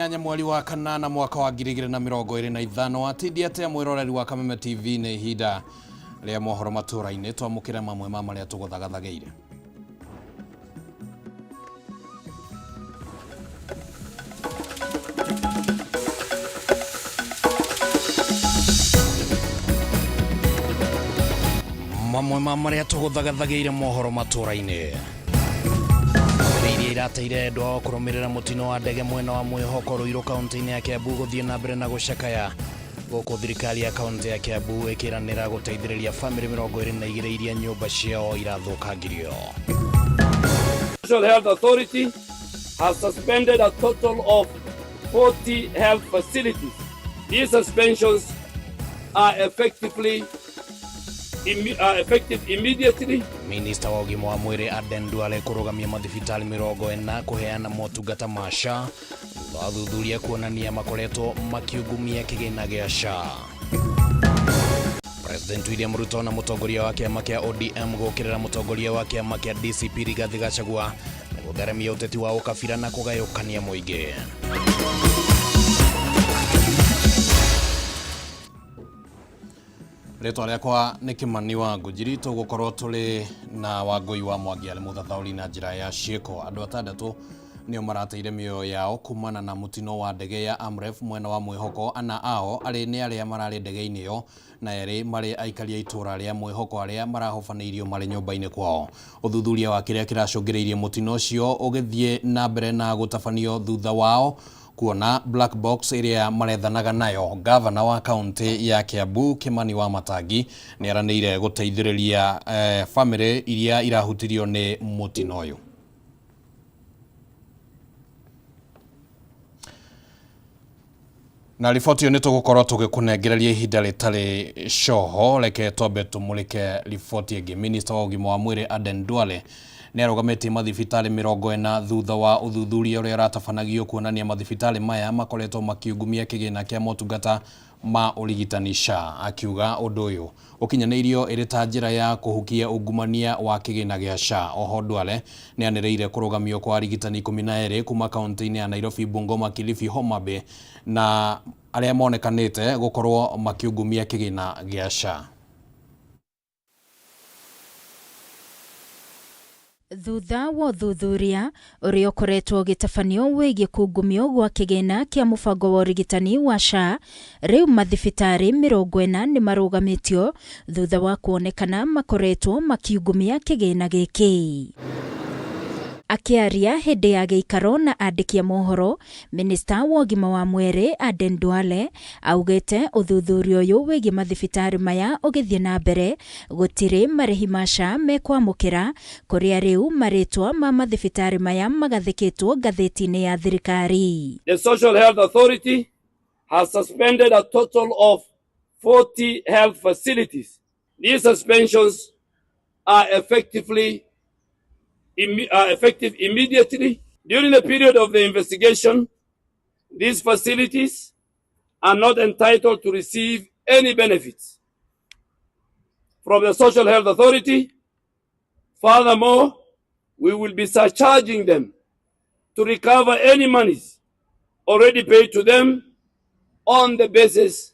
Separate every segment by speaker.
Speaker 1: Nyanya mweri wa kanana mwaka wa 2025. Atindi atia mwiroreri wa Kameme TV, nĩ ihinda rĩa mohoro matũra-inĩ. Twamũkĩre mamwe ma marĩa tũgũthagathagĩire. Mamwe ma marĩa tũgũthagathagĩire mohoro matũra-inĩ: iria irateire endwa ao kũrũmĩrĩra mũtino wa ndege mwena wa Mwĩhoko, Ruiru, kaunti-inĩ ya Kiambu gũthiĩ na mbere na gũcakaya, gũkũ thirikari ya kaunti ya Kiambu ĩkĩranĩra gũteithĩrĩria bamĩrĩ 22 iria nyũmba ciao irathũkangirio.
Speaker 2: National Health Authority has suspended a total of 40 health facilities. These suspensions are effective immediately.
Speaker 1: Minista wa ũgima wa mwĩrĩ Aden Duale kũrũgamia mathibitarĩ 40 kũheana motungata ma SHA thutha wa thuthuria kuonania makoretwo makiungumia kĩgĩna gĩa SHA. President William Ruto na mũtongoria wa kĩama kĩa ODM gũkĩrĩra mũtongoria wa kĩama kĩa DCP Rigathi Gachagua na gũtheremia ũteti wa ũkabira na kũgayũkania mũingĩ. Rĩtwa rĩakwa nĩ Kĩmani wa Ngũnjiri. Tũgũkorwo tũrĩ na Wangũi wa Mwangi arĩ mũthathaũri na njĩra ya ciĩko. Andũ atandatũ nĩo marateire mĩoyo yao kumana na mũtino wa ndege ya Amref mwena wa Mwĩhoko. Ana ao arĩ nĩ arĩa mararĩ ndege-inĩ ĩyo na erĩ marĩ aikari a itũra rĩa Mwĩhoko arĩa marahobanĩirio marĩ nyũmba-inĩ kwao. Ũthuthuria wa kĩrĩa kĩracũngĩrĩirie mũtino ũcio ũgĩthiĩ na mbere na gũtabanio thutha wao kuona black box ĩrĩa marethanaga nayo. Gavana wa kaunti ya Kiambu Kimani wa Matangi nĩ aranĩire gũteithĩrĩria bamĩrĩ iria irahutirio nĩ mũtino ũyũ. Na riboti ĩyo nĩ tũgũkorwo tũgĩkũnengereria ihinda rĩtarĩ coho. Reke twambe tũmũrĩke riboti ĩngĩ. Minista wa ũgima wa mwĩrĩ Aden Duale nĩ arũgamĩtie mathibitarĩ 40 thutha wa ũthuthuria ũrĩa ũratabanagio kuonania mathibitarĩ maya makoretwo makiungumia kĩgĩna kĩa motungata ma ũrigitani SHA, akiuga ũndũ ũyũ ũkinyanĩirio ĩrĩ ta njĩra ya kũhukia ungumania wa kĩgĩna gĩa SHA. Oho Duale nĩ anĩrĩire kũrũgamio kwa arigitani 12 kuma kaunti-inĩ ya Nairobi, Bungoma, Kilifi, Homa Bay na arĩa monekanĩte gũkorwo makiungumia kĩgĩna gĩa SHA.
Speaker 3: Thutha wa ũthuthuria ũrĩa ũkoretwo ũgĩtabanio wĩgiĩ kungumio gwa kĩgĩna kĩa mũbango wa ũrigitani wa SHA, rĩu mathibitarĩ 40 nĩ marũgamĩtio thutha wa kuonekana makoretwo makiungumia kĩgĩna gĩkĩ. Akĩaria hĩndĩ ya gĩikaro na andĩki a mohoro, minista wa ũgima wa mwĩrĩ Aden Duale augĩte ũthuthuria ũyũ wĩgiĩ mathibitarĩ maya ũgĩthiĩ na mbere, gũtirĩ marĩhi ma SHA mekwamũkĩra, kũrĩa rĩu marĩtwa ma mathibitarĩ maya magathĩkĩtwo ngathĩti-inĩ ya thirikari.
Speaker 2: The Social Health Authority has suspended a total of 40 health facilities. These suspensions are effective immediately. During the period of the investigation, these facilities are not entitled to receive any benefits from the Social Health Authority. Furthermore, we will be surcharging them to recover any monies already paid to them on the basis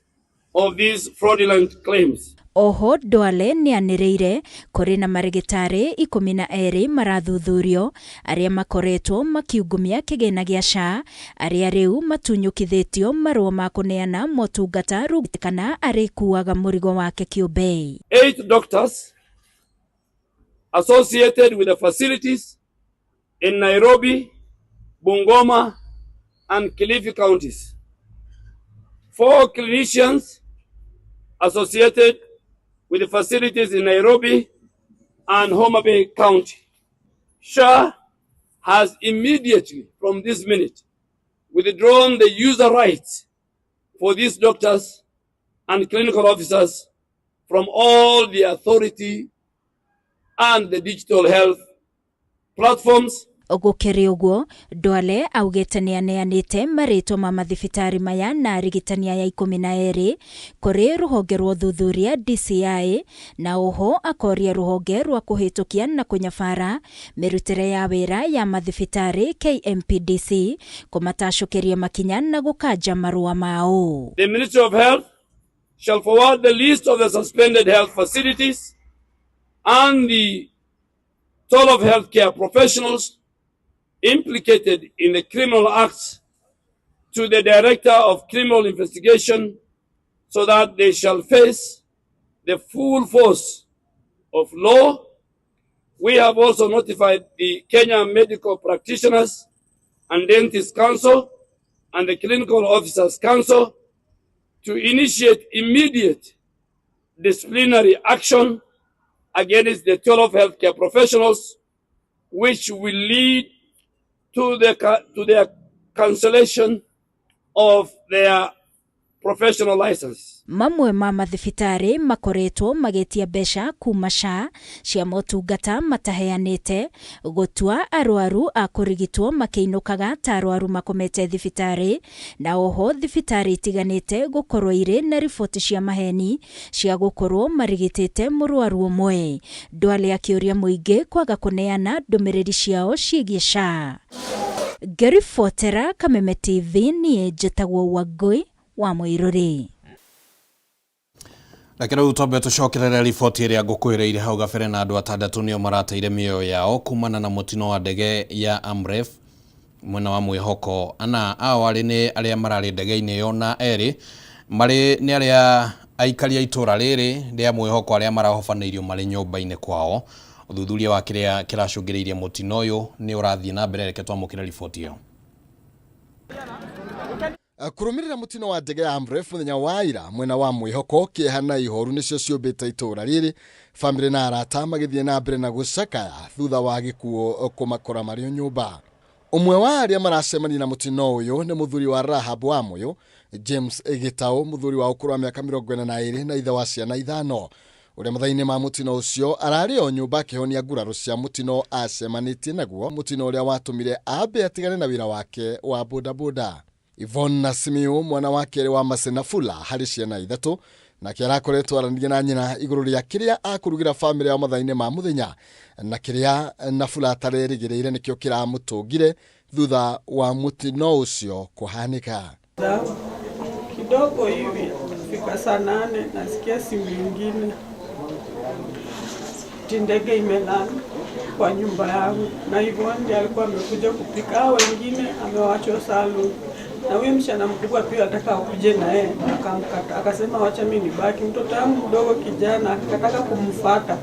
Speaker 2: of these fraudulent claims.
Speaker 3: Oho Duale nĩ anĩrĩire kũrĩ na marĩgĩtarĩ 12 marathuthurio arĩa makoretwo makiungumia kĩgĩna gĩa SHA, arĩa rĩu matunyũkithĩtio marũa ma kũneana motungata rungu kana arĩkuaga mũrigo wake kĩũmbe.
Speaker 2: Eight doctors associated with the facilities in Nairobi, Bungoma, and Kilifi counties. Four clinicians associated with the facilities in Nairobi and Homa Bay County. SHA has immediately, from this minute, withdrawn the user rights for these doctors and clinical officers from all the authority and the digital health platforms.
Speaker 3: Gũkĩrĩ ũguo, Duale augĩte nĩaneanĩte marĩtwa ma mathibitarĩ maya na arigitani aya 12 kũrĩ rũhonge rwa ũthuthuria DCI, na oho akoria rũhonge rwa kũhĩtũkia na kũnyabara mĩrutĩre ya wĩra ya mathibitarĩ KMPDC kũmatacũkĩria makinya na gũkanja marũa mao.
Speaker 2: The Ministry of Health shall forward the list of the suspended health facilities and the toll of healthcare professionals implicated in the criminal acts to the Director of Criminal Investigation so that they shall face the full force of law. We have also notified the Kenya Medical Practitioners and Dentists Council and the Clinical Officers Council to initiate immediate disciplinary action against the 12 healthcare professionals, which will lead to their cancellation of their professional license.
Speaker 3: Mamwe ma mathibitarĩ makoretwo magĩtia mbeca kuma SHA cia motungata mataheanĩte, gũtua arwaru a kũrigitwo makĩinũkaga ta arwaru makomete thibitarĩ, na oho thibitarĩ itiganĩte gũkorwo irĩ na riboti cia maheni cia gũkorwo marigitĩte mũrwaru ũmwe. Duale akĩũria mũingĩ kwaga kũneana ndũmĩrĩri ciao ciĩgiĩ SHA. Ngĩribotera Kameme TV, niĩ njĩtagwo Wangũi wa Mũirũrĩ.
Speaker 1: Reke rĩu twambe tũcokerere riboti ĩrĩa ngũkwĩrĩire hau gabere na andũ atandatũ nĩo marateire mĩoyo yao kumana na mũtino wa ndege ya Amref mwena wa Mwĩhoko. Ana ao arĩ nĩ arĩa mararĩ ndege-inĩ ĩyo na erĩ marĩ nĩ arĩa aikari a itũra rĩrĩ rĩa Mwĩhoko arĩa marahobanĩirio marĩ nyũmba-inĩ kwao. Ũthuthuria wa kĩrĩa kĩracũngĩrĩirie mũtino ũyũ nĩ ũrathiĩ na mbere. Reke twamũkĩre riboti ĩyo.
Speaker 4: Kũrũmĩrĩra mũtino wa ndege ya Amref mũthenya wa ira mwena wa Mwĩhoko, kĩeha na ihoru nĩcio ciũmbĩte itũra rĩrĩ, bamĩrĩ na arata magĩthiĩ na mbere na gũcakaya thutha wa gĩkuũ kũmakora marĩ o nyũmba. Ũmwe wa arĩa maracemania na mũtino ũyũ nĩ mũthuri wa Rahab wa Mũyũ, James Gĩtaũ, mũthuri wa ũkũrũ wa mĩaka 42 na ithe wa ciana 5, ũrĩa mathaa-inĩ ma mũtino ũcio ararĩ o nyũmba akĩhonia nguraro cia mũtino acemanĩtie naguo, mũtino ũrĩa watũmire ambe atigane na wĩra wake wa bodaboda. Yvonne Nasimiyu, mwana wa kerĩ wa Masenafula harĩ ciana 3, nake arakoretwo aranĩria na nyina igũrũ rĩa kĩrĩa akũrugĩra bamĩrĩ yao mathaa-inĩ ma mũthenya, na kĩrĩa Nafula atarerĩgĩrĩire nĩkĩo kĩramũtũngire thutha wa mũtino ũcio kũhanĩka.
Speaker 5: Kidogo hivi fika saa 8 nasikia simu ingine ndege imelala kwa nyumba yangu, na Yvonne ndiye alikuwa amekuja kupika, wengine amewachwa salon, na huyo msichana mkubwa pia alitaka akuje na yeye akamkata, akasema wacha mimi nibaki. Mtoto wangu mdogo kijana akataka kumfuata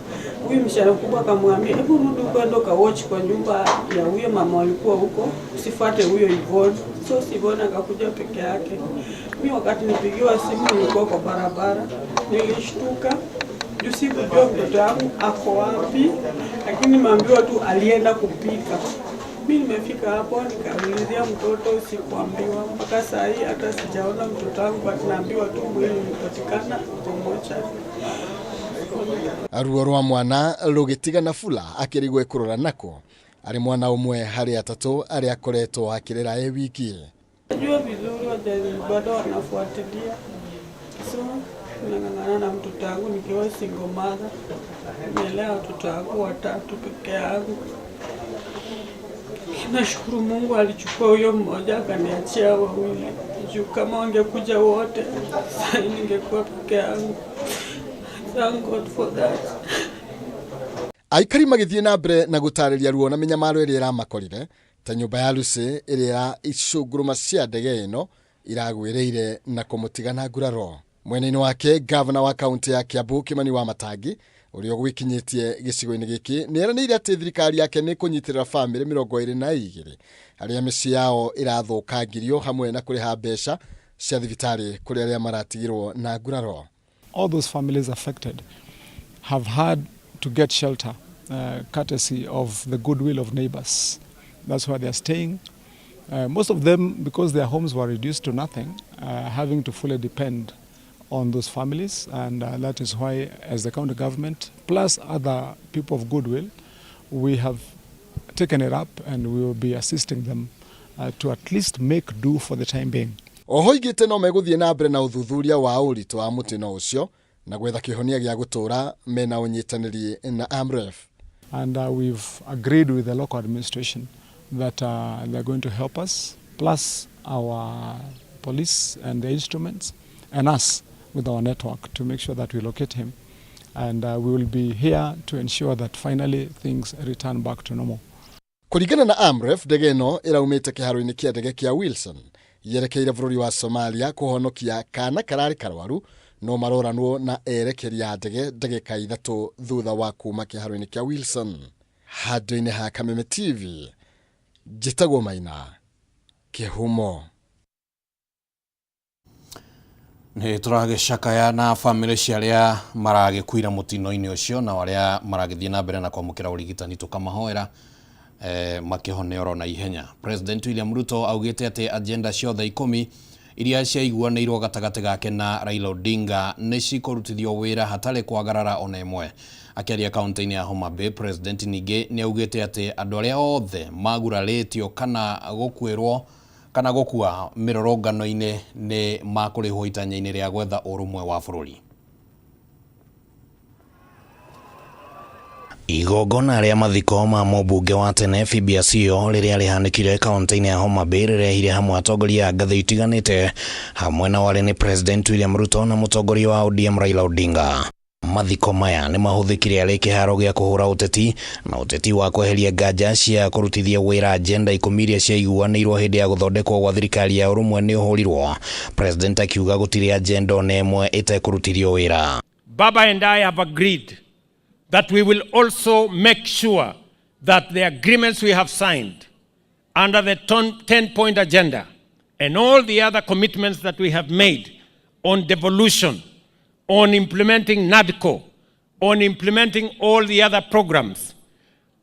Speaker 5: huyu msichana mkubwa, akamwambia hebu rudi huko ndo ka watch kwa nyumba ya huyo mama walikuwa huko, usifuate huyo Yvonne. So Yvonne akakuja peke yake. Mimi wakati nipigiwa simu nilikuwa kwa barabara, nilishtuka juu sikujua mtoto wangu ako wapi, lakini nimeambiwa tu alienda kupika. Mimi nimefika hapo nikaulizia mtoto, sikuambiwa mpaka saa hii hata sijaona mtoto wangu, but naambiwa tu mwili umepatikana kwa mochari.
Speaker 4: Ruo rwa mwana rũgĩtiga Nafula akĩrigwo ekũrora nako, arĩ mwana ũmwe harĩ atatũ arĩa akoretwo akĩrera e wiki.
Speaker 5: Najua vizuri wazazi bado wanafuatilia, so nang'ang'ana na mtoto wangu nikiwa single mother, nimelea watoto wangu 3 peke yangu. Nashukuru Mungu alichukua huyo mmoja akaniachia wawili. Juu kama wangekuja wote sasa ningekuwa peke yangu. Thank God for that.
Speaker 4: Aikari magĩthiĩ na mbere na gũtarĩria ruo na mĩnyamaro ĩrĩa ĩramakorire ta nyũmba ya Lucy ĩrĩa icũngũrũma cia ndege ĩno iragwĩrĩire na kũmũtiga na nguraro. Mwena-inĩ wake gavana wa kaunti ya Kiambu Kimani wa Matangi ũrĩa ũgwĩkinyĩtie gĩcigo-inĩ gĩkĩ nĩeranĩire atĩ thirikari yake nĩ kũnyitĩrĩra bamĩrĩ 22 arĩa mĩciĩ yao ĩrathũkangirio hamwe na kũrĩha mbeca cia thibitarĩ kũrĩ arĩa maratigirwo na nguraro.
Speaker 6: All those families affected have had to get shelter courtesy of the goodwill of neighbors. That's where they are staying. Most of them, because their homes were reduced to nothing, having to fully depend on those families, and that is why, as the county government, plus other people of goodwill, we have taken it up and we will be assisting them to at least make do for the time being.
Speaker 4: Oho oigĩte no megũthiĩ na mbere na ũthuthuria wa ũritũ wa mũtino ũcio na gwetha kĩhonia gĩa gũtũra mena ũnyitanĩri na Amref.
Speaker 6: And we've agreed with the local administration that they're going to help us, plus our police and the instruments, and us with our network to make sure that we locate him. And we will be here to ensure that finally things return back to normal.
Speaker 4: Kũringana na Amref, ndege ĩno ĩraumĩte kĩharo-inĩ kĩa ndege kĩa Wilson yerekeire bũrũri wa Somalia kũhonokia kana kararĩ karwaru no maroranwo na erekeri a ndege ndagĩka 3 thutha wa kuma kĩharo-inĩ kĩa Wilson. Handũ-inĩ ha Kameme TV, njĩtagwo Maina Kĩhumo.
Speaker 1: Nĩ tũragĩcakaya na bamĩrĩ cia arĩa maragĩkuire mũtino-inĩ ũcio na arĩa maragĩthiĩ na mbere na kwamũkĩra ũrigitani tũkamahoera makĩhone oro na ihenya. President William Ruto augĩte atĩ agenda ciothe 10 iria ciaiguanĩirwo gatagatĩ gake na Raila Odinga nĩ cikũrutithio wĩra hatarĩ kwagarara ona ĩmwe. Akĩaria kaunti-inĩ ya Homa Bay, President ningĩ nĩ augĩte atĩ andũ arĩa othe magurarĩtio kana gũkuĩrwo kana gũkua mĩrũrũngano-inĩ nĩ makũrĩhwo itanya-inĩ rĩa gwetha ũrũmwe wa bũrũri. Igongona rĩa mathiko ma mũmbunge wa tene Phoebe Asiyo rĩrĩa rĩhanĩkire kaunti-inĩ ya Homa Bay rĩrehire hamwe atongoria a ngathĩ itiganĩte hamwe na warĩ nĩ President William Ruto na mũtongoria wa ODM Raila Odinga. Mathiko maya nĩ mahũthĩkire arĩ kĩharo gĩa kũhũra ũteti na ũteti wa kweheria nganja cia kũrutithia wĩra agenda 10 iria ciaiguanĩirwo hĩndĩ ya gũthondekwo gwa thirikari ya ũrũmwe nĩ ũhũrirwo. President akiuga gũtirĩ agenda ona ĩmwe ĩtekũrutithio wĩra.
Speaker 7: Baba and I have agreed that we will also make sure that the agreements we have signed under the 10-point agenda and all the other commitments that we have made on devolution, on implementing NADCO, on implementing all the other programs,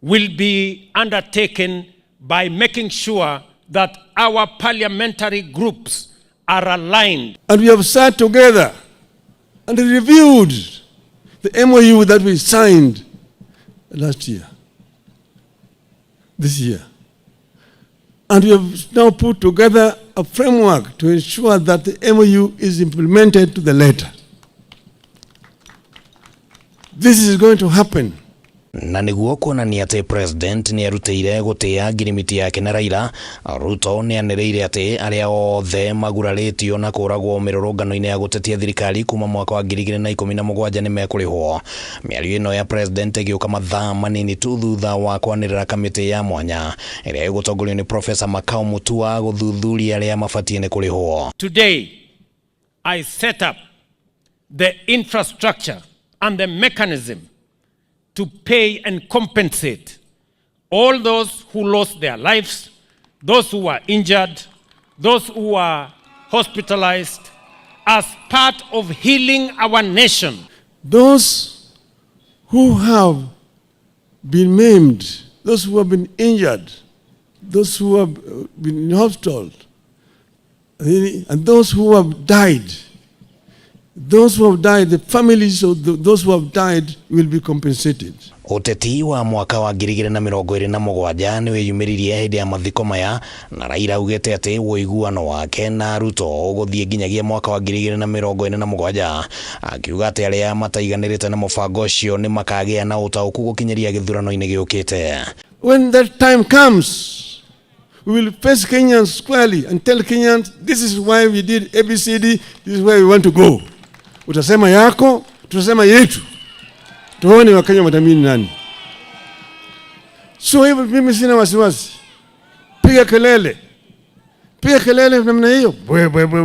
Speaker 7: will be undertaken by making sure that our parliamentary groups are aligned.
Speaker 8: And we have sat together and reviewed the MOU that we signed last year, this year. And we have now put together a framework to ensure that the MOU is implemented to the letter. This is going to happen.
Speaker 1: Na nĩguo kuonania atĩ President nĩ arutĩire gũtĩa ngirimiti yake na Raila, Ruto nĩ anĩrĩire atĩ arĩa othe magurarĩtio na kũragwo mĩrũrũngano-inĩ ya gũtetia thirikari kuma mwaka wa 2017 nĩ mekũrĩhwo. Mĩario ĩno ya President ĩgĩũka mathaa manini tu thutha wa kwanĩrĩra kamĩtĩ ya mwanya ĩrĩa ĩgũtongorio nĩ Professor Makau Mutua gũthuthuria arĩa mabatiĩ nĩ kũrĩhwo.
Speaker 7: Today, I set up the infrastructure and the mechanism to pay and compensate all those who lost their lives, those who were injured, those who were hospitalized, as part of healing our nation.
Speaker 8: Those who have been maimed, those who have been injured, those who have been in hospital, and those who have died, those who have died, the families of those who have died will be compensated.
Speaker 1: Ũteti wa mwaka wa 2027 nĩ wĩyumĩririe hĩndĩ ya mathiko maya na Raila augĩte atĩ ũiguano wake na Ruto ũgũthiĩ nginyagia mwaka wa 2047, akiuga atĩ arĩa mataiganĩrĩte na mũbango ũcio nĩ makagĩa na ũtaũku gũkinyĩria gĩthurano-inĩ gĩũkĩte.
Speaker 8: When that time comes, we will face Kenyans squarely and tell Kenyans, this is why we did ABCD, this is where we want to go. Utasema yako, tutasema yetu. Tuone Wakenya watamini nani. So hivyo mimi sina wasiwasi. Piga kelele. Piga kelele namna hiyo.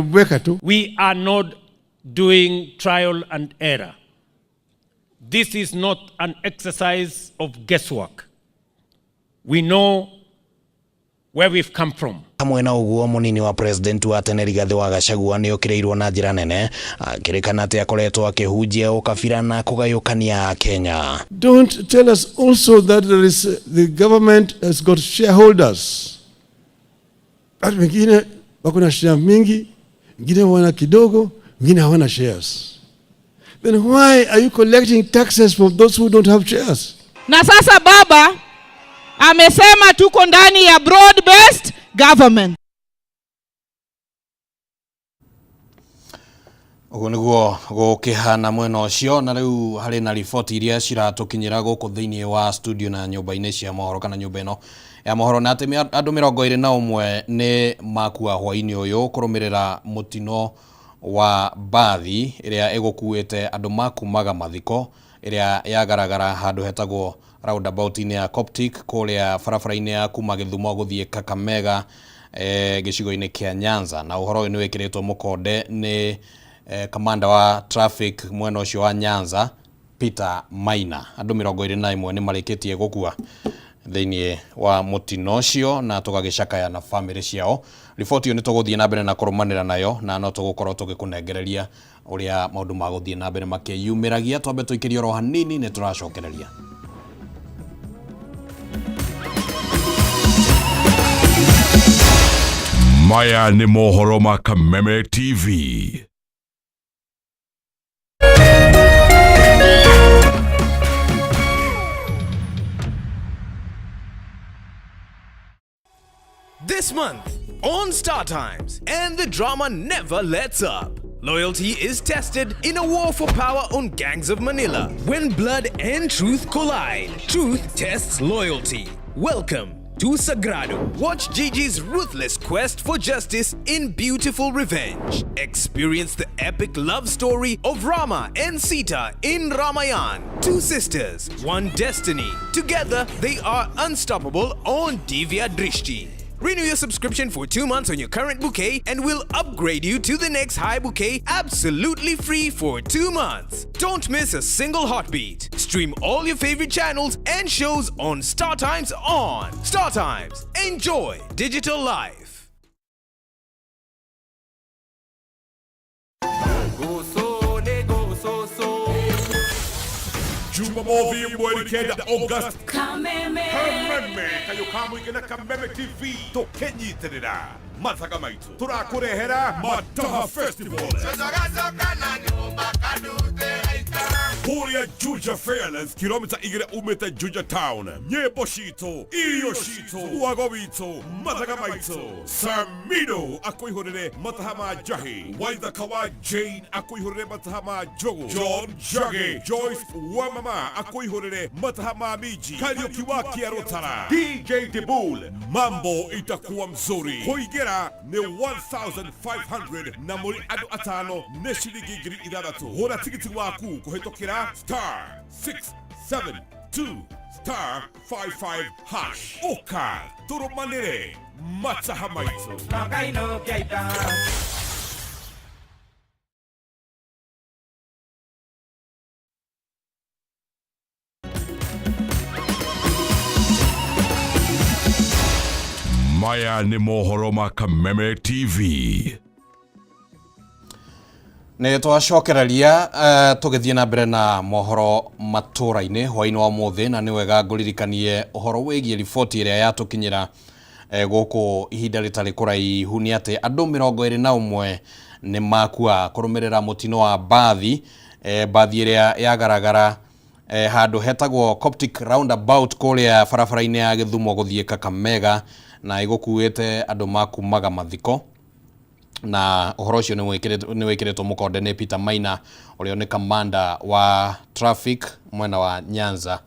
Speaker 8: Bweka tu.
Speaker 7: We are not doing trial and error. This is not an exercise of guesswork. We know where we've come from.
Speaker 1: Hamwe na ũguo mũnini wa president wa tene Rigathĩ wa Gachagua nĩ okĩrĩirwo na njĩra nene akĩrĩkana atĩ akoretwo akĩhunjia ũkabira na kũgayũkania Kenya.
Speaker 8: Don't tell us also that there is, the government has got shareholders. Watu wengine wako na share mingi, wengine wana kidogo, wengine hawana shares. Then why are you collecting taxes from those who don't have shares?
Speaker 9: Na sasa baba, Amesema tuko ndani ya broad based government.
Speaker 1: Ũguo nĩguo gũkĩhana mwena ũcio. Na rĩu harĩ na riboti iria ciratũkinyĩra gũkũ thĩinĩ wa studio na nyũmba-inĩ cia mohoro kana nyũmba ĩno ya mohoro, na atĩ andũ 21 nĩ makua hwaĩ-inĩ ũyũ kũrũmĩrĩra mũtino wa mbathi ĩrĩa ĩgũkuĩte andũ makumaga mathiko ĩrĩa yagaragara handũ hetagwo roundabout-inĩ ya Coptic kũrĩa barabara-inĩ ya kuma Gĩthumo gũthiĩ Kakamega gĩcigo-inĩ kĩa Nyanza. Na ũhoro ũyũ nĩ wĩkĩrĩtwo mũkonde nĩ kamanda wa traffic mwena ũcio wa Nyanza Peter Maina. Andũ 21 nĩ marĩkĩtie gũkua thĩinĩ wa mũtino ũcio na tũgagĩcakaya na bamĩrĩ ciao. Riboti ĩyo nĩ tũgũthiĩ na mbere na kũrũmanĩra nayo na no tũgũkorwo tũgĩkũnengereria ũrĩa maũndũ magũthiĩ na mbere makĩyumĩragia. Twambe tũikĩrie oro hanini nĩ tũracokereria.
Speaker 10: Maya nĩ mohoro ma Kameme TV.
Speaker 11: This month on Star Times, and the drama never lets up. Loyalty is tested in a war for power on Gangs of Manila. When blood and truth collide, truth tests loyalty. Welcome to Sagrado. Watch Gigi's ruthless quest for justice in Beautiful Revenge. Experience the epic love story of Rama and Sita in Ramayan. Two sisters, one destiny. Together, they are unstoppable on Divya Drishti. Renew your subscription for 2 months on your current bouquet and we'll upgrade you to the next high bouquet absolutely free for 2 months. Don't miss a single heartbeat. Stream all your favorite channels and shows on Star Times On. Star Times. Enjoy digital life.
Speaker 10: Jumamothi mweri 9 August.
Speaker 12: Kameme.
Speaker 10: Kameme kayo kamũingĩ na Kameme TV tũkĩnyitĩrĩra mathaga maitũ tũrakũrehera Mataha Festival kũrĩa Juja Fairlands, kilomita 2 umĩte Juja Town. Nyĩmbo citũ, irio citũ, wago witũ, mathaga maitũ. Samido akũihũrĩre mataha ma njahi, Waithaka wa Jane akũihũrĩre mataha ma njogu, John Jage, Joyce wa mama akũihũrĩre mataha ma miji, Kariuki wa Kĩarũtara, DJ Dibul, mambo itakuwa mzuri. Kũingĩra nĩ 1500 na mũrĩ andũ atano nĩ ciringi 6000. Hũra tigiti waku kũhĩtũkĩra star 672 star 55 hash. Ũka tũrũmanĩre mataha maitũ. Maya nĩ mohoro ma Kameme TV.
Speaker 1: Nĩ twacokereria tũgĩthiĩ na mbere na mohoro matũra-inĩ hwaĩ-inĩ wa ũmũthĩ, na nĩ wega ngũririkanie ũhoro wĩgiĩ riboti ĩrĩa yatũkinyĩra gũkũ ihinda rĩtarĩ kũraihu nĩ atĩ andũ 21 nĩ makua kũrũmĩrĩra mũtino wa mbathi mbathi ĩrĩa yagaragara handũ hetagwo Coptic Roundabout kũrĩa barabara-inĩ ya Gĩthumo gũthiĩ Kakamega, na ĩgũkuĩte andũ makumaga mathiko. Na ũhoro ũcio nĩ wĩkĩrĩtwo mũkonde nĩ Peter Maina ũrĩa nĩ kamanda wa traffic mwena wa Nyanza,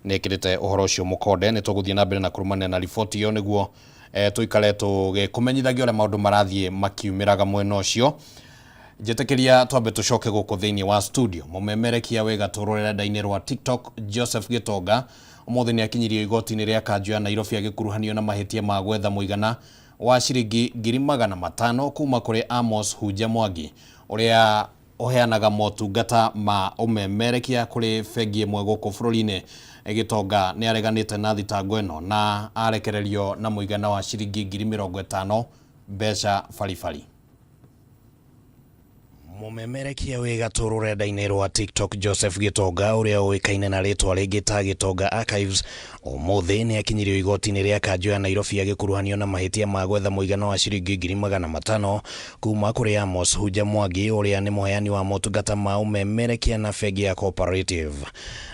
Speaker 1: nĩ ĩkĩrĩte ũhoro ũcio mũkonde. Nĩ tũgũthiĩ na mbere na kũrũmanĩra na riboti ĩyo nĩguo tũikare tũgĩkũmenyithagia ũrĩa maũndũ marathiĩ makiumĩraga mwena ũcio. Njĩtĩkĩria twambe tũcoke gũkũ thĩinĩ wa studio. Mũmemerekia wĩ gatũ rũrenda-inĩ rwa TikTok Joseph Gĩtonga ũmũthĩ nĩ akinyirio igoti-inĩ rĩa kanjũ ya Nairobi agĩkuruhanio na mahĩtia ma gwetha mũigana wa ciringi 500,000 kuma kũrĩ Amos Hunja Mwangi ũrĩa ũheanaga motungata ma ũmemerekia kũrĩ bengi ĩmwe gũkũ bũrũri-inĩ. Gĩtonga nĩ areganĩte na thitango ĩno na arekererio na mũigana wa ciringi 50,000 mbeca baribari. Mũmemerekia wĩ gatũ rũrenda-inĩ rwa TikTok Joseph Gĩtonga ũrĩa ũĩkaine na rĩtwa rĩngĩ ta Gĩtonga Archives ũmũthĩ nĩ akinyirio igoti-inĩ rĩa kanjũ ya Nairobi agĩkuruhanio na mahĩtia ma gwetha mũigana wa ciringi 500,000 kuma kũrĩ Amos Hunja Mwangi ũrĩa nĩ mũheani wa motungata ma ũmemerekia na bengi ya Cooperative.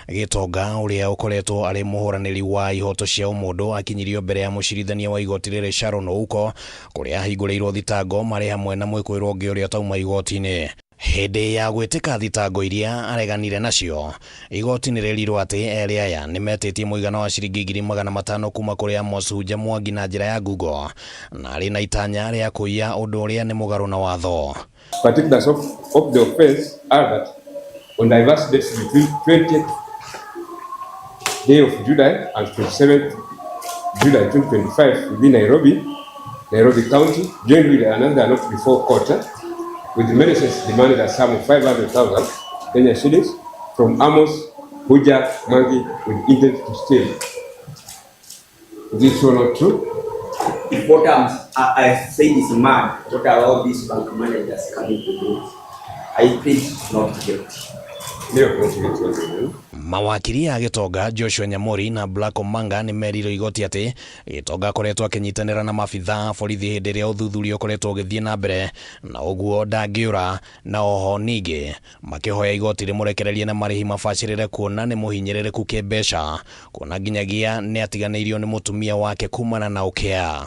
Speaker 1: Gĩtonga ũrĩa ũkoretwo arĩ mũhũranĩri wa ihoto cia ũmũndũ akinyirio mbere ya mũcirithania wa igoti rĩrĩ Sharon Ouko kũrĩa ahingũrĩirwo thitango marĩ hamwe na mwĩkũĩrwo ũngĩ ũrĩa ũtauma igoti-inĩ. Hĩndĩ ya gwĩtĩka thitango iria areganire nacio, igoti nĩ rĩerirwo atĩ erĩ aya nĩ metĩtie mũigana wa ciringi 500,000 kuma kũrĩ Amos Hunja Mwangi na njĩra ya ngungo na arĩ na itanya rĩa kũiya ũndũ ũrĩa nĩ mũgarũ na watho.
Speaker 12: Particulars of the offense are that on diverse dates between 20th day of July and 27th July 2025 within Nairobi County, joined with another not before court, with medicines demanded a sum of 500,000 Kenya shillings from Amos Huja Mwangi with intent to steal. Is this so not true?
Speaker 13: If what I said is mad, what are all these bank managers coming to do? I plead not guilty.
Speaker 1: Mawakiri a Gĩtonga Joshua Nyamori na Black Omanga nĩ merirwo igoti atĩ Gĩtonga akoretwo akĩnyitanĩra na maabitha a borithi hĩndĩ ĩrĩa ũthuthuria ũkoretwo ũgĩthiĩ na mbere na ũguo ndangĩũra, na oho ningĩ makĩhoya igoti rĩmũrekererie na marĩhi mabacĩrĩre kuona nĩ mũhinyĩrĩrĩku kĩmbeca, kuona nginyagia nĩ atiganĩirio nĩ mũtumia wake kumana na ũkĩa.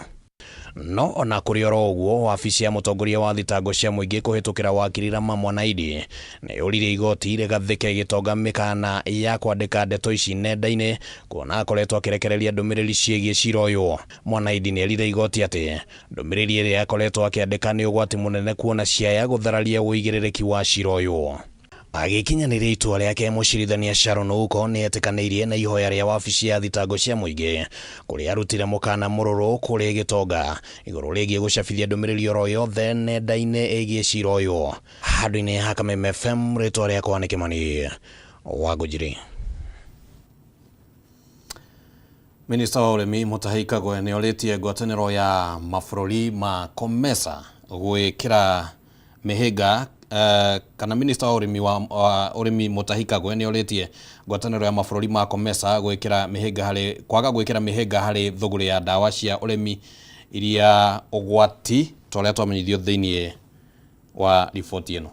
Speaker 1: No ona kũrĩ oro ũguo, wabici ya mũtongoria wa thitango cia mũingĩ kũhĩtũkĩra wakiri Rama Mwanaidi nĩ yũririe igoti rĩgathĩke Gĩtonga mĩkana ya kwandĩka ndeto ici nenda-inĩ kuona akoretwo akĩrekereria ndũmĩrĩri ciĩgiĩ cira ũyũ. Mwanaidi nĩ erire igoti atĩ ndũmĩrĩri ĩrĩa akoretwo akĩandĩka nĩ ũgwati mũnene kuona ciaya gũthararia ũigĩrĩrĩki wa cira ũyũ. Agĩkinyanĩria itua rĩake, mũcirithania Sharon Ouko nĩ etĩkanĩirie na ihoya rĩa wabici ya thitango cia mũingĩ kũrĩa arutire mũkana mũrũrũ kũrĩ Gĩtonga igũrũ rĩgiĩ gũcabithia ndũmĩrĩri oro yothe nenda-inĩ ĩgiĩ cira ũyũ. Handũ-inĩ ha Kameme FM, rĩtwa rĩakwa nĩ Kĩmani wa Ngũnjiri. Minista wa ũrĩmi Mutahi Kagwe nĩ orĩtie ngwatanĩro ya mabũrũri ma COMESA gwĩkĩra mĩhĩnga kana minista wa ũrĩmi wa ũrĩmi Mutahi Kagwe nĩ orĩtie ngwatanĩro ya mabũrũri ma COMESA gwĩkĩra mĩhĩnga harĩ kwaga gwĩkĩra mĩhĩnga harĩ thũgũrĩ ya ndawa cia ũrĩmi iria ũgwati ta ũrĩa twamenyithio thĩinĩ wa riboti ĩno.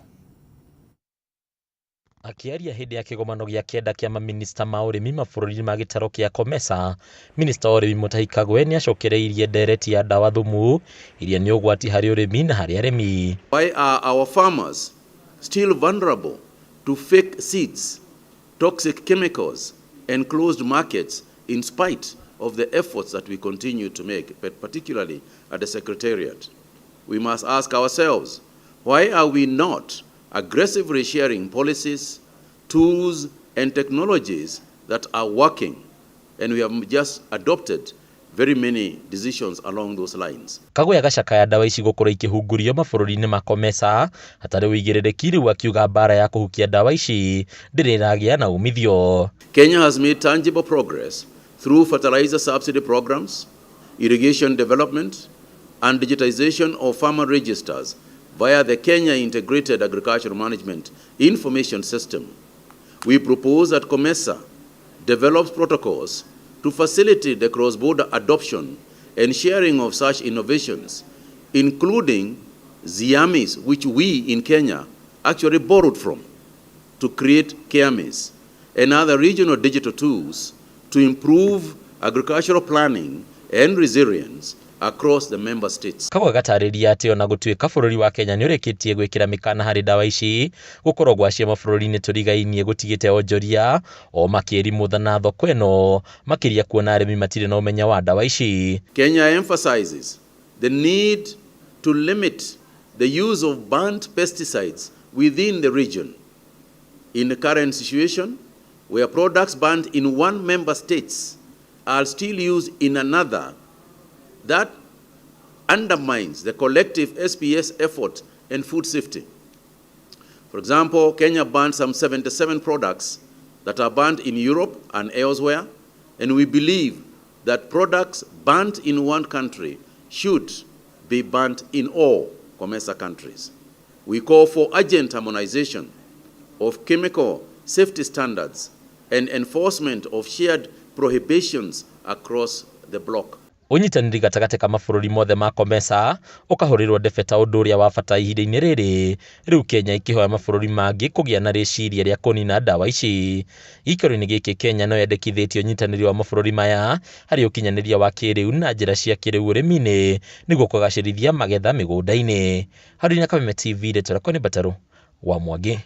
Speaker 14: Akĩaria hĩndĩ ya kĩgomano gĩa kenda kĩa maminista ma ũrĩmi mabũrũri ma gĩtaro kĩa COMESA, minista wa ũrĩmi Mutahi Kagwe nĩ acokereirie ndereti ya ndawa thumu iria nĩ ũgwati harĩ ũrĩmi na harĩ arĩmi.
Speaker 15: Why are our farmers still vulnerable to fake seeds, toxic chemicals, and closed markets in spite of the efforts that we continue to make, but particularly at the Secretariat? We must ask ourselves, why are we not aggressively sharing policies, tools, and technologies that are working? And we have just adopted very many decisions along those lines.
Speaker 14: Kagwe agacakaya ndawa ici gũkorwo ikĩhungũrio mabũrũri-inĩ ma COMESA hatarĩ ũigĩrĩrĩki, rĩu akiuga mbara ya kũhukia ndawa ici ndĩrĩ ĩragĩa na umithio.
Speaker 15: Kenya has made tangible progress through fertilizer subsidy programs, irrigation development, and digitization of farmer registers via the Kenya Integrated Agricultural Management Information System. We propose that COMESA develops protocols to facilitate the cross-border adoption and sharing of such innovations, including ZIAMIS, which we in Kenya actually borrowed from, to create KEAMIS and other regional digital tools to improve agricultural planning and resilience across the member states.
Speaker 14: Kagwe gatarĩria atĩ ona gũtuĩka bũrũri wa Kenya nĩ ũrĩkĩtie gwĩkĩra mĩkana harĩ ndawa ici, gũkorwo gwacio mabũrũri-inĩ tũrigainie gũtigĩte onjoria o makĩrimũtha na thoko ĩno, makĩria kuona arĩmi matirĩ na ũmenya wa ndawa ici.
Speaker 15: Kenya emphasizes the need to limit the use of banned pesticides within the region. In the current situation, where products banned in one member states are still used in another, that undermines the collective SPS effort and food safety. For example, Kenya banned some 77 products that are banned in Europe and elsewhere, and we believe that products banned in one country should be banned in all COMESA countries. We call for urgent harmonization of chemical safety standards and enforcement of shared prohibitions across the bloc.
Speaker 14: Ũnyitanĩri gatagatĩ ka mabũrũri mothe ma COMESA ũkahũrĩrwo ndebe ta ũndũ ũrĩa wa bata ihinda-inĩ rĩrĩ, rĩu Kenya ĩkĩhoya mabũrũri mangĩ kũgĩa na rĩciria rĩa kũnina ndawa ici. Gĩikaro-inĩ gĩkĩ Kenya no yendekithĩtie ũnyitanĩri wa mabũrũri maya harĩ ũkinyanĩria wa kĩrĩu na njĩra cia kĩrĩu ũrĩmi-inĩ nĩguo kũgacĩrithia magetha mĩgũnda-inĩ. Harũni Kameme TV, rĩtwa rĩakwa nĩ Mbatarũ wa Mwangi.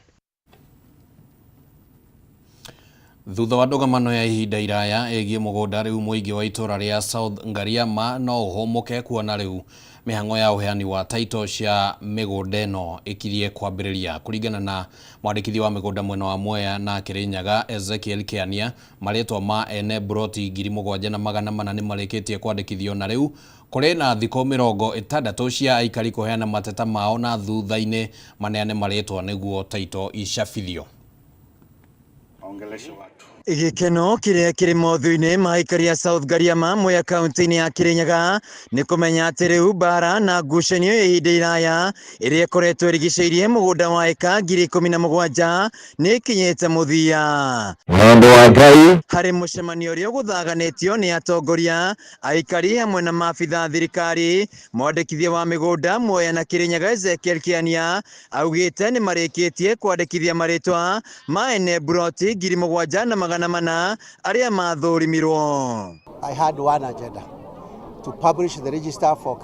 Speaker 1: Thutha wa ndũgamano ya ihinda iraya ĩgiĩ mũgũnda rĩu mũingĩ wa itũra rĩa South Ngariama no ũhũmũke kuona rĩu mĩhang'o ya ũheani wa taito cia mĩgũnda ĩno ĩkirie kwambĩrĩria. Kũringana na mwandĩkithia wa mĩgũnda mwena wa Mwea na Kĩrĩnyaga Ezekiel Kĩania, marĩtwa ma ene mburoti 7400 nĩ marĩkĩtie kwandĩkithio na rĩu kũrĩ na thikũ 60 cia aikari kũheana mateta mao na thutha-inĩ maneane marĩtwa nĩguo taito icabithio.
Speaker 16: Gĩkeno kĩrĩa kĩrĩ mothiũ-inĩ ma aikari a South Ngariama Mwea kaunti-inĩ ya Kĩrĩnyaga nĩ kũmenya atĩ rĩu mbara na ngucanio ya ihinda iraya ĩrĩa ĩkoretwo ĩrigicĩirie mũgũnda wa ĩka 17,000 nĩ ĩkinyĩte mũthia.
Speaker 17: Mũndũ wa Ngai.
Speaker 16: Harĩ mũcemanio ũrĩa ũgũthaganĩtio nĩ atongoria aikari hamwe na maabitha a thirikari, mwandĩkithia wa mĩgũnda Mwea na Kĩrĩnyaga Ezekiel Kĩania augĩte nĩ marĩkĩtie kwandĩkithia marĩtwa ma ene mburoti 7400 arĩa mathũrimirwo.
Speaker 18: I had one agenda, to publish the register for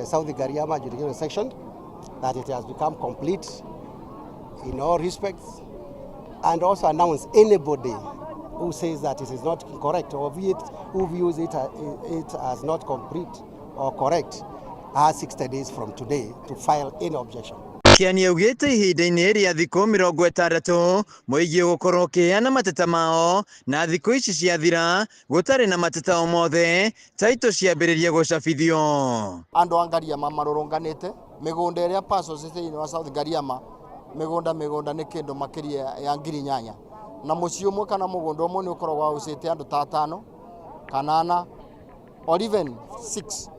Speaker 18: South Ngariama adjudication section, that it has become complete in all respects, and also announce anybody who says that it is not correct or who views it as not complete or correct has 60 days from today to file any objection.
Speaker 16: Kĩani augĩte ihinda-inĩ rĩa thikũ 60 mũingĩ ũgũkorwo ũkĩheana mateta mao na thikũ ici ciathira gũtarĩ na mateta o mothe taito ciambĩrĩria gũcabithio.
Speaker 19: Andũ a Ngariama marũrũnganĩte mĩgũnda ĩrĩa parcels thĩinĩ wa South Ngariama mĩgũnda nĩ kĩndũ makĩria ya 8,000 na mũciĩ ũmwe kana mũgũnda ũmwe nĩ ũkoragwo waũcĩte andũ ta 5 kana 4 or even 6.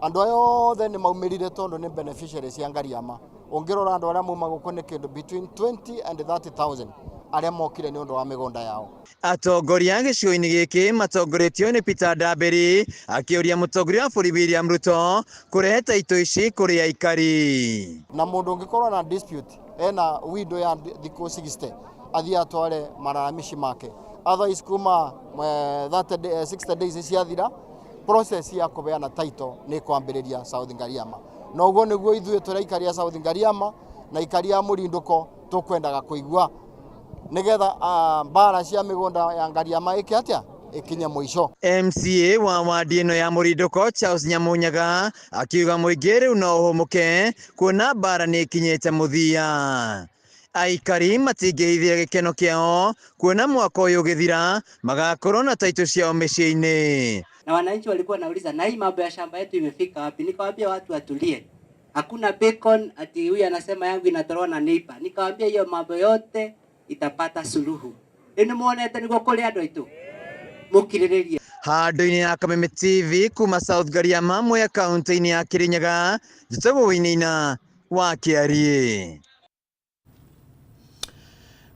Speaker 19: Andũ aya othe nĩ maumĩrire tondũ nĩ beneficiaries cia Ngariama. Ũngĩrora andũ arĩa mauma gũkũ nĩ kĩndũ between 20 and 30,000 arĩa mokire nĩ ũndũ wa mĩgũnda yao.
Speaker 16: Atongoria gĩcigo-inĩ gĩkĩ matongoretio nĩ Peter Ndambĩri akĩũria mũtongoria wa bũrũri William Ruto kũrehe taito ici kũrĩ aikari.
Speaker 19: Na mũndũ ũngĩkorwo na dispute ena window ya thikũ 60 athiĩ atware malalamishi make, otherwise kuma 60 days ciathira process ya kũheana title nĩ kwambĩrĩria South Ngariama. Na ũguo nĩguo ithuĩ tũrĩ aikari a South Ngariama na aikari a Mũrindũko tũkwendaga kũigua nĩgetha mbara cia mĩgũnda ya Ngariama ĩke atĩa ĩkinye mũico.
Speaker 16: MCA wa wadi ĩno ya Mũrindũko Charles Nyamunyaga akiuga mũingĩ rĩu no ũhũmũke kuona mbara nĩ ĩkinyĩte mũthia. Aikari matingĩhithia gĩkeno kĩao kuona mwaka ũyũ ũgĩthira magakorwo na taito ciao mĩciĩ-inĩ.
Speaker 20: Na wananchi walikuwa nauliza na hii mambo ya shamba yetu imefika wapi? Nikawaambia watu watulie. Hakuna bacon ati huyu anasema yangu inatolewa na neighbor. Nikawaambia hiyo mambo yote itapata suluhu. Ĩno muonete niguo kũrĩ andũ aitũ. Mũkirĩrĩrie.
Speaker 16: Handũ-inĩ ya Kameme TV kuma South Ngariama Mwea kaunti-inĩ ya Kĩrĩnyaga, njĩtagwo Wainaina wa Kĩariĩ.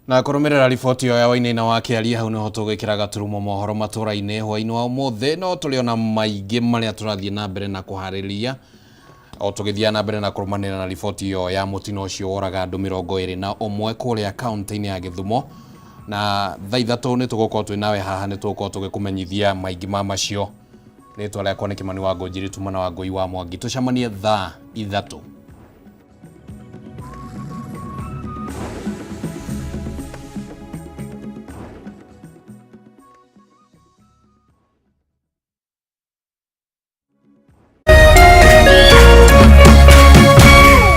Speaker 1: Na kũrũmĩrĩra riboti ĩyo ya Wainaina wa Kĩariĩ hau nĩho tũgwĩkĩra gaturumo mohoro matũra-inĩ hwaĩ-inĩ wa ũmũthĩ, no tũrĩ ona maingĩ marĩa tũrathiĩ na mbere na kũharĩrĩria o tũgĩthiĩ na mbere na kũrũmanĩrĩra na riboti ĩyo ya mũtino ũcio woraga andũ 21 kũrĩa kaunti-inĩ ya Gĩthumo. Na thaa 3 nĩ tũgũkorwo twĩ nawe haha, nĩ tũgũkorwo tũgĩkũmenyithia maingĩ ma macio. Rĩtwa rĩakwa nĩ Kĩmani wa Ngũnjiri, tumana wa Ngũi wa Mwangi. Tũcemanie thaa 3.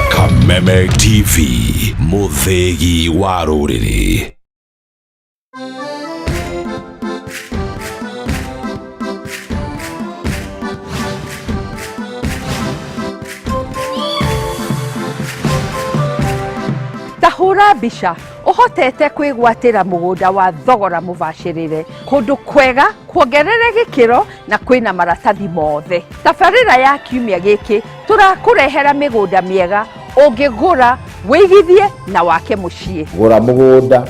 Speaker 10: Kameme TV, mũthĩgi wa rũrĩrĩ.
Speaker 21: Tahũra mbica ũhotete kwĩgwatĩra mũgũnda wa thogora mũbacĩrĩre kũndũ kwega kuongerere gĩkĩro na kwĩna maratathi mothe. Tabarĩra ya kiumia gĩkĩ tũrakũrehera mĩgũnda mĩega ũngĩgũra Wĩigithie na wake mũciĩ.
Speaker 17: Gũra mũgũnda.